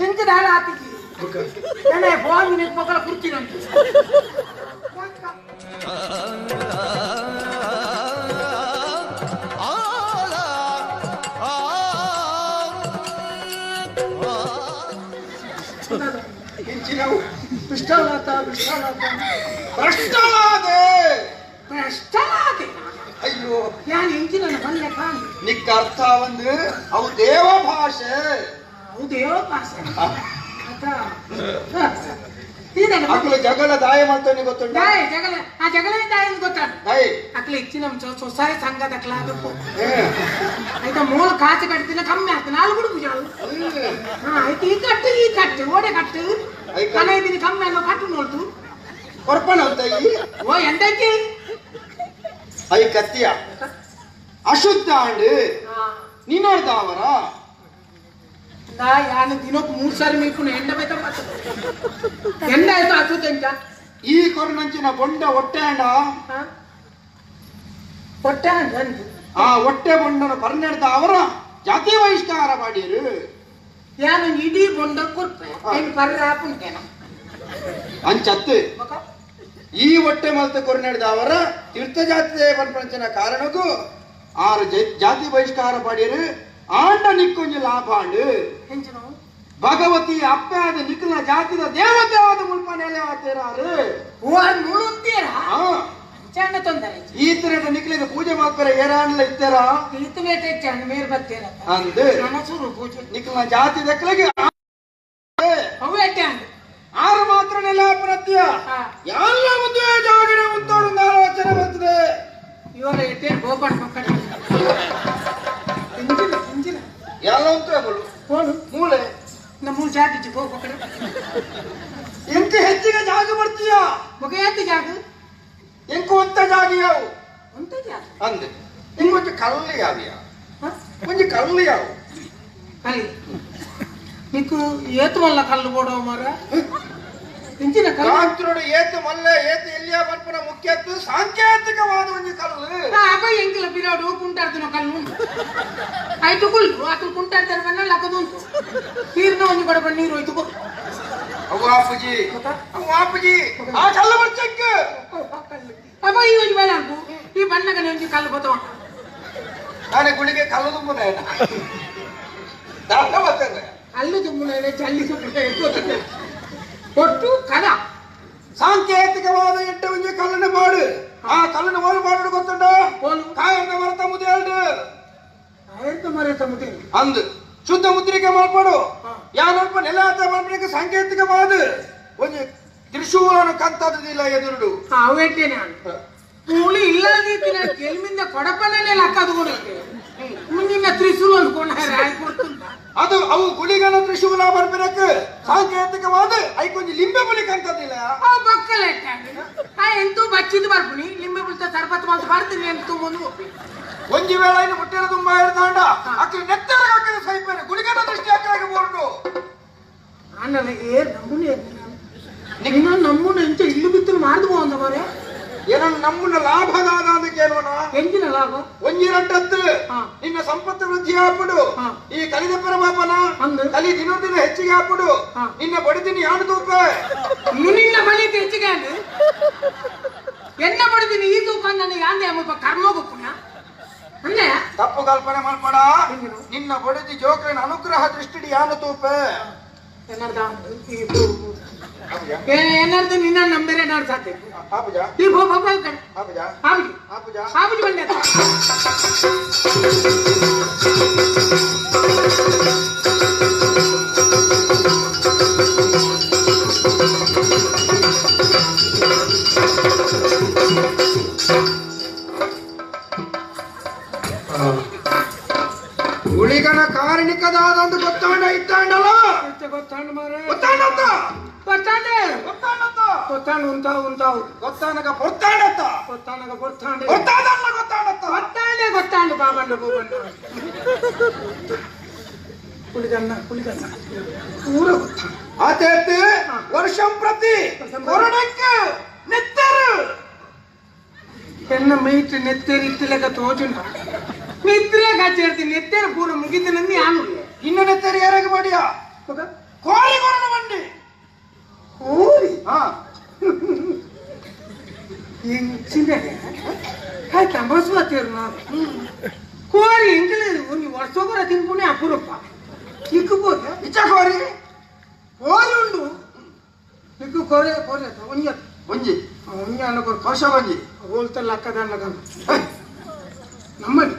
ಎಂತ ದಾಳ ಆತಿಜಿ ನಾನೇ ಫೋನ್ ನಿನಗೆ ಮಕ್ಕಳ ಕುರ್ಚಿ ನಂತು ಭ್ರಷ್ಟನಾದ ಭ್ರಷ್ಟನಾದ ಭ್ರಷ್ಟನಾದೆ ಭ್ರಷ್ಟನಾದೆ. ಅಯ್ಯೋ ನಾನು ಎಂಚಿನ ಬಲ್ಲೆ ಕಾಣಿ ನಿಕ್ಕ ಅರ್ಥ ಒಂದು ಅವು ದೇವ ಭಾಷೆ. ಅವು ದೇವ ಭಾಷೆ. ಅಕ್ಲು ಜಗಳ ದಾಯ ಮಾಡ್ತಾನೆ ಗೊತ್ತುಂಟ? ಜಗಳ ಆ ಜಗಳ ದಾಯ ಗೊತ್ತಾಡ ಅಕ್ಲು ಹೆಚ್ಚಿನ ಸೊಸಾಯ ಸಂಘದ ಅಕ್ಲ ಅದಕ್ಕೂ ಆಯ್ತಾ ಮೂಲ ಕಾಸು ಕಟ್ತಿನ ಕಮ್ಮಿ ಆಗ್ತದೆ ನಾಲ್ಕು ಹುಡುಗು ಜಾಳು. ಆಯ್ತು ಈ ಕಟ್ಟು ಈ ಕಟ್ಟು ಓಡೆ ಕಟ್ಟು ಕಲೆ ಕಮ್ಮಿ ಅಲ್ಲ ಕಟ್ಟು ನೋಡ್ತು ಕೊರ್ಪಣ ಅಂತ ಈ ಓ ಎಂತಕ್ಕೆ I ಕತ್ತಿಯ ಅಶುದ್ಧ ಅಂಡು ನೀನಾಡ್ದಾವರ ನಾ ಯಾನು ದಿನಕ್ಕೆ 3 ಸಾರಿ ಮೇಯ್ಕೊಂಡು ಎಂಡ ಬೇತ ಎಂಡ ಆಯ್ತು ಅಶುದ್ಧ ಎಂತ ಈ ಕೊರನಂಚಿನ ಬೊಂಡ ಹೊಟ್ಟೆ ಅಂಡ ಹೊಟ್ಟೆ ಅಂಡ ಆ ಹೊಟ್ಟೆ ಬೊಂಡನ ಪರ್ನೆಡ್ದ ಅವರ ಜಾತಿ ಬಹಿಷ್ಕಾರ ಮಾಡಿರು. ಯಾನು ಇಡೀ ಬೊಂಡ ಕೊರ್ಪೆ ಪರ್ರ ಹಾಪುಂಟೇನ ಅಂಚತ್ತು ಈ ಹೊಟ್ಟೆ ಮಲ್ತ ಕೊರ್ನೆಡ್ದ ಅವರ ತೀರ್ಥ ಜಾತಿ ಪಂಚನ ಕಾರಣಕ್ಕೂ ಆರು ಜಾತಿ ಬಹಿಷ್ಕಾರ ಮಾಡಿರು. ಆಂಡ ನಿಕ್ಕೊಂಜಿ ಲಾಭ ಆಂಡು ಭಗವತಿ ಅಪ್ಪೆ ಆದ ನಿಖಿಲ ಜಾತಿದ ದೇವತೆ ಆದ ಮುಲ್ಪ ನೆಲೆ ಆತೇರಾರು ಈ ತರ ನಿಖಲಿಗೆ ಪೂಜೆ ಮಾಡ್ತಾರೆ ಏರಾಂಡ್ಲ ಇತ್ತರ ಅಂದು ನಿಖಿಲ ಜಾತಿ ದಕ್ಕಲಿಗೆ ಆರು ಮಾತ್ರ ನೆಲೆ ಪ್ರತ್ಯ ಎಲ್ಲ ಮದುವೆ ಜಾಗರಣೆ ಉಂಟೋಡು ಆಲೋಚನೆ ಬರ್ತದೆ. ಇವರ ಎಟ್ಟೆ ಗೋಪಾಲ್ ಮಕ್ಕಳು ಎಲ್ಲ ಉಂಟು ಮೂಳೆ ನಮ್ಮ ಜಾತಿ ಹೋಗ್ಬೇಕಡೆ ಎಂತ ಹೆಚ್ಚಿಗೆ ಜಾಗ ಬರ್ತೀಯ ಮಗ ಯಾತ ಜಾಗ ಎಂಕು ಒಂತ ಜಾಗ ಯಾವು ಒಂತ ಜಾಗ ಅಂದೆ ಇಂಕೊಂಚ ಕಲ್ಲು ಯಾವ್ಯ ಕೊಂಚ ಕಲ್ಲು ಯಾವ ಕಲ್ಲು నీకు ఏతు వల్ల కళ్ళు పోవడం మర ಇಂಚಿನ ಕಾಂತ್ರೋಡು ಏತು ಮಲ್ಲ ಏತು ಎಲ್ಲಿಯ ಬರ್ಪನ ಮುಖ್ಯತ್ತು ಸಾಂಕೇತಿಕವಾದ ಒಂದು ಕಲ್ಲು ಅಪ್ಪ ಎಂಕಿಲ ಬಿರಾಡು ಕುಂಟಾಡ್ತಿನ ಕಲ್ಲು ಆಯ್ತು ಕುಲ್ಲು ಆತಲು ಕುಂಟಾಡ್ತಾರೆ ಬಣ್ಣ ಲಕ್ಕದುಂಟು ನೀರಿನ ಒಂದು ಕೊಡಬ ನೀರು ಹೋಯ್ತು ಅವು ಆಪುಜಿ ಅವು ಆಪುಜಿ ಆ ಕಲ್ಲು ಬರ್ಚಕ್ಕ ಅಪ್ಪ ಈ ಒಂದು ಬೇಡ ಅಂಕು ಈ ಬಣ್ಣಗನೆ ಒಂದು ಕಲ್ಲು ಗೊತ್ತವ ನಾನೇ ಗುಳಿಗೆ ಕಲ್ಲು ತುಂಬುನ ದಾಟ ಬರ್ತೇನೆ ಕಲ್ಲು ತುಂಬುನ ಜಲ್ಲಿ ತುಂಬುನ ಒಟ್ಟು ಕದ ಸಾಂಕೇತಿಕವಾದ ಎಟ್ಟು ಒಂಜಿ ಕಲ್ಲನ್ನು ಮಾಡು ಆ ಕಲ್ಲನ್ನು ಓಲು ಮಾಡು ಗೊತ್ತುಂಟ ಕಾಯದ ಮರತ ಮುದೇಲ್ಡು ಕಾಯದ ಮರತ ಮುದೇಲು ಅಂದು ಶುದ್ಧ ಮುದ್ರಿಕೆ ಮಾಲ್ಪಡು ಯಾನಲ್ಪ ನೆಲಾತ ಮಲ್ಪಡಿಗೆ ಸಾಂಕೇತಿಕವಾದ ಒಂಜಿ ತ್ರಿಶೂಲನು ಕಂತದಿಲ್ಲ ಎದುರುಡು ಅವೇಟೇನೆ ಮೂಳಿ ಇಲ್ಲದಿದ್ದಿನ ಗೆಲ್ಮಿಂದ ಕೊಡಪನೇ ಲಕ್ಕದು ಕೊಡುತ್ತೆ ಮುಂದಿನ ತ್ರಿಶೂಲ ಅನ್ಕೊಂಡ ಅದು ಅವು ಗುಳಿಗನ ತ್ರಿಶೂಲ ಬರ್ಬಿರಕ್ಕೆ ಸಾಂಕೇತಿಕವಾದ ಐಕೊಂಜಿ ಲಿಂಬೆ ಬುಲಿ ಕಂತದಿಲ್ಲ ಆ ಬಕ್ಕಲ ಆ ಎಂತೂ ಬಚ್ಚಿದ್ದು ಬರ್ಪುನಿ ಲಿಂಬೆ ಬುಲಿತ ಸರ್ಬತ್ ಮಾತು ಬರ್ತೀನಿ ಎಂತೂ ಮುಂದೆ ಒಪ್ಪಿ ಒಂಜಿ ವೇಳೆ ಇನ್ನು ಮುಟ್ಟಿನ ತುಂಬ ಇರ್ತಾಂಡ ಅಕ್ಕಿ ನೆತ್ತರ ಹಾಕಿದ ಸೈಪೇನೆ ಗುಳಿಗನ ದೃಷ್ಟಿ ಅಕ್ಕಲಾಗಿ ಬೋರ್ಡು ಆನಲ್ಲ ಏ ನಮ್ಮನೆ ನೀನು ನಮ್ಮನ್ನ ಎಂತ ಇಲ್ಲು ಬಿತ್ತಲು ಮಾರ್ದು ಹೋದ ಮರೆ ಏನನ್ನು ನಮ್ಮನ್ನ ಲಾಭದಾದ ಅಂತ ಕೇಳೋಣ ಎಂಜಿನ ಲಾಭ ಒಂಜಿ ರಟ್ಟತ್ತು ನಿನ್ನ ಸಂಪತ್ತು ವೃದ್ಧಿ ಆಪಡು ಈ ಕಲಿದ ಪರಮಾಪನ ಕಲಿ ದಿನ ದಿನ ಹೆಚ್ಚಿಗೆ ಆಪಡು ನಿನ್ನ ಬಡಿದಿನಿ ಯಾನು ತೂಪ ನಿನ್ನ ಬಳಿ ಹೆಚ್ಚಿಗೆ ಎನ್ನ ಬಡಿದಿನಿ ಈ ತೂಪ ನನ್ನ ಯಾಂದೆ ಅಮ್ಮ ಕರ್ಮೋಗಪ್ಪುನ ತಪ್ಪು ಕಲ್ಪನೆ ಮಾಡ್ಬೇಡ ನಿನ್ನ ಬಡಿದಿ ಜೋಕ್ರನ ಅನುಗ್ರಹ ದೃಷ್ಟಿ ಯಾನು ತೂಪ ಏನಾರ್ದು ನಿನ್ನ ನಂಬೇರೆ ನಾಡ್ ಸಾಧ್ಯ ಈ ಭೋ ಭೋ ಆಬುಜಿ ಆಬುಜಿ ಬಂದೆ ಗುಳಿಗನ ಕಾರಣಿಕದಾದ ಅಂತ ಗೊತ್ತಾಂಡ ಇತ್ತಾಂಡಲ್ಲ ಗೊತ್ತಾಂಡ ಮಾರ ಗೊತ್ತಾಂಡತ್ತ ಗೊತ್ತಾಂಡೆ ಗೊತ್ತಾಂಡತ್ತ ಗೊತ್ತಾಂಡ ಉಂತಾವು ಉಂತಾವು ಗೊತ್ತಾನಗ ಪೊರ್ತಾಂಡತ್ತ ಗೊತ್ತಾನಗ ಪೊರ್ತಾಂಡೆ ಗೊತ್ತಾದಲ್ಲ ಗೊತ್ತಾಂಡತ್ತ ಗೊತ್ತಾಂಡೆ ಗೊತ್ತಾಂಡ ಬಾಬಂಡ ಬೋಬಂಡ ಕುಳಿಗನ್ನ ಕುಳಿಗನ್ನ ಪೂರ ಗೊತ್ತಾಂಡ ಆತೇತ್ ವರ್ಷಂ ಪ್ರತಿ ಕೊರಡಕ್ಕೆ ನೆತ್ತರು ಎನ್ನ ಮೈಟ್ ನೆತ್ತೇರಿ ಇತ್ತಲೆಕ ತೋಜುಂಡ ನಿದ್ರೆ ಕಚ್ಚೇರ್ತೀನಿ ನೆತ್ತೆರ ಪೂರ ಮುಗಿತು ನಂದಿ ಯಾನು ಇನ್ನು ನೆತ್ತೆರ ಯಾರಾಗ ಮಾಡಿಯಾ ಕೋರಿ ಕೊರಣ ಬಂಡಿ ಕೋರಿ ಹಾ ಇಂಚಿನ ಹಾಯ್ ತಮಸ್ವಾತಿರು ನಾನು ಕೋರಿ ಎಂಕಲೆ ಒಂದು ವರ್ಷ ತಿನ್ಪುಣೆ ಅಪರೂಪ ಇಕ್ಕು ಇಚ್ಚ ಕೋರಿ ಕೋರಿ ಉಂಡು ಇಕ್ಕು ಕೋರೆ ಕೋರೆ ಒಂಜಿ ಒಂಜಿ ಒಂಜಿ ಅನ್ನ ಕೊರು ವರ್ಷ ಒಂಜಿ ಹೋಲ್ತಲ್ಲ ಅಕ್ಕದನ್ನ ನಮ್ಮಲ್ಲಿ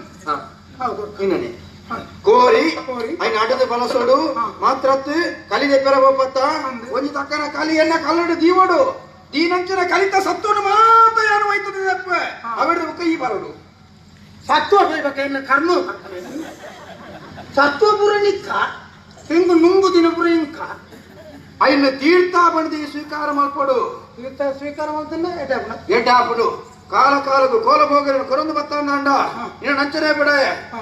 ಹೌದು ಇನ್ನನೆ ಕೋರಿ ಕೋರಿ. ಐನ ಅಡದ ಬಲಸೋಡು ಮಾತ್ರತ್ತು ಕಲಿದೆ ಪೆರಬಪ್ಪತ್ತ ಒಂಜಿ ತಕ್ಕನ ಕಲಿಯನ್ನ ಕಲ್ಲಡು ದೀವಡು ದೀನಂಚಿನ ಕಲಿತ ಸತ್ತೋಡು ಮಾತ್ರ ಯಾರು ಹೋಯ್ತದೆ ತಪ್ಪ ಅವೆರಡು ಬುಕ್ಕ ಈ ಬರೋಡು ಸತ್ವ ಬೇಕಾ ಕರ್ಮ ಸತ್ವಪುರ ನಿಕ್ಕ ಹೆಂಗು ನುಂಗು ದಿನಪುರ ಇಂಕ ಐನ ತೀರ್ಥ ಬಂದು ಸ್ವೀಕಾರ ಮಾಡ್ಕೊಡು ತೀರ್ಥ ಸ್ವೀಕಾರ ಮಾಡ್ತಾನೆ ಎಡ್ಡಾಪುಣ ಎಡ್ಡಾಪುಡು ಕಾಲ ಕಾಲಗು ಕೋಲ ಭೋಗರನ್ನು ಕೊರೊಂದು ಬತ್ತಾಂಡ ನಿನ್ನ ನಂಚನೆ ಬಿಡ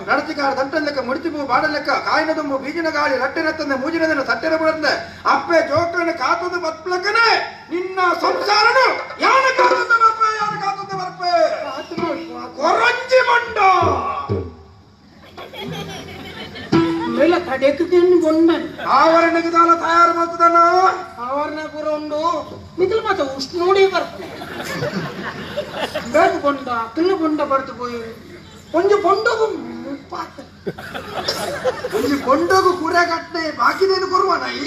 ನಡತಿಕಾರ ದಂಟನ್ ಮುಡಿತಿಪು ಬಾಡಲೆಕ್ಕ ಕಾಯಿನ ದುಂಬು ಬೀಜಿನ ಗಾಳಿ ರಟ್ಟೆನತ್ತಂದೆ ಮೂಜಿನದನ್ನು ತಟ್ಟೆನ ಬಿಡಂದೆ ಅಪ್ಪೆ ಜೋಕನ ಕಾತದ ಬತ್ಲಕನೆ ನಿನ್ನ ಸಂಸಾರನು ಯಾನ ಕಾತದ ಬರ್ಪೆ ಯಾನ ಕಾತದ ಬರ್ಪೆ ಕೊರಂಜಿ ಮಂಡ ಮೇಲೆ ಕಡೆಕ್ಕೆ ಬೊಂಡ ಆವರಣಕ್ಕೆ ದಾಲ ತಯಾರು ಮಾಡ್ತದಣ್ಣ ಆವರಣ ಪೂರ ಉಂಡು ಮಿಗಿಲು ಮಾತ ಉಷ್ಟು ನೋಡಿ ಬರ್ಪೆ ಬೇಗ ಬೊಂಡ ಕಿಲ್ಲು ಬೊಂಡ ಬರ್ದು ಪೋಯಿ ಒಂಜಿ ಬೊಂಡಗು ಪಾತ್ರ ಒಂಜಿ ಬೊಂಡಗು ಕುರೆ ಕಟ್ಟನೆ ಬಾಕಿದೇನು ಕೊರುವ ನಾಯಿ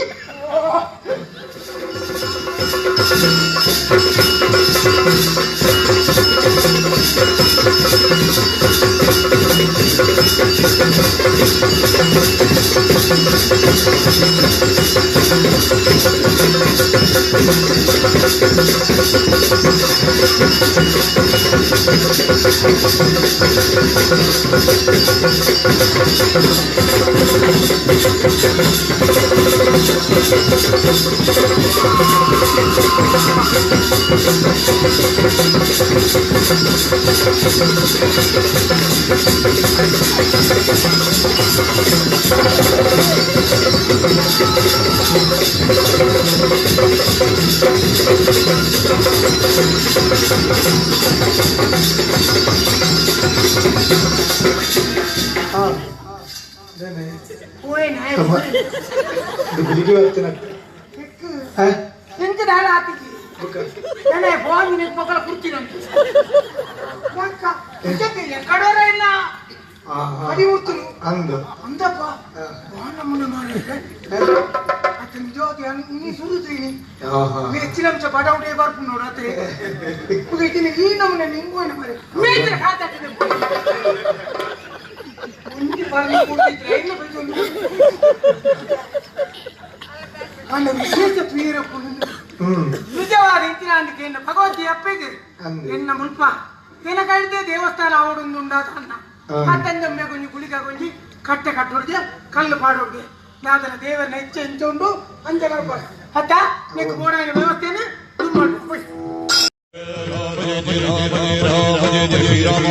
ನಿಜವಾದ ಇಂತಿನ ಭಗವತಿ ಅಪ್ಪಿಗೆ ಎನ್ನ ಮುಲ್ಪ ಏನ ಕಳಿದೆ ದೇವಸ್ಥಾನ ಅವಡೊಂದು ಅನ್ನ ಮತ್ತಂಜೊಮ್ಮೆ ಕೊಂಜಿ ಗುಳಿಗ ಕೊಂಜಿ ಕಟ್ಟೆ ಕಟ್ಟೊಡ್ಗೆ ಕಲ್ಲು ಪಾಡೊಡ್ಗೆ ನಾದನ ದೇವರನ್ನ ಹೆಚ್ಚು ಹೆಂಚುಂಡು ಅಂಜ ಹತ್ತ ನಿಕ್ ಬೋಡಾಯಿನ ವ್ಯವಸ್ಥೆನ ರಾಮ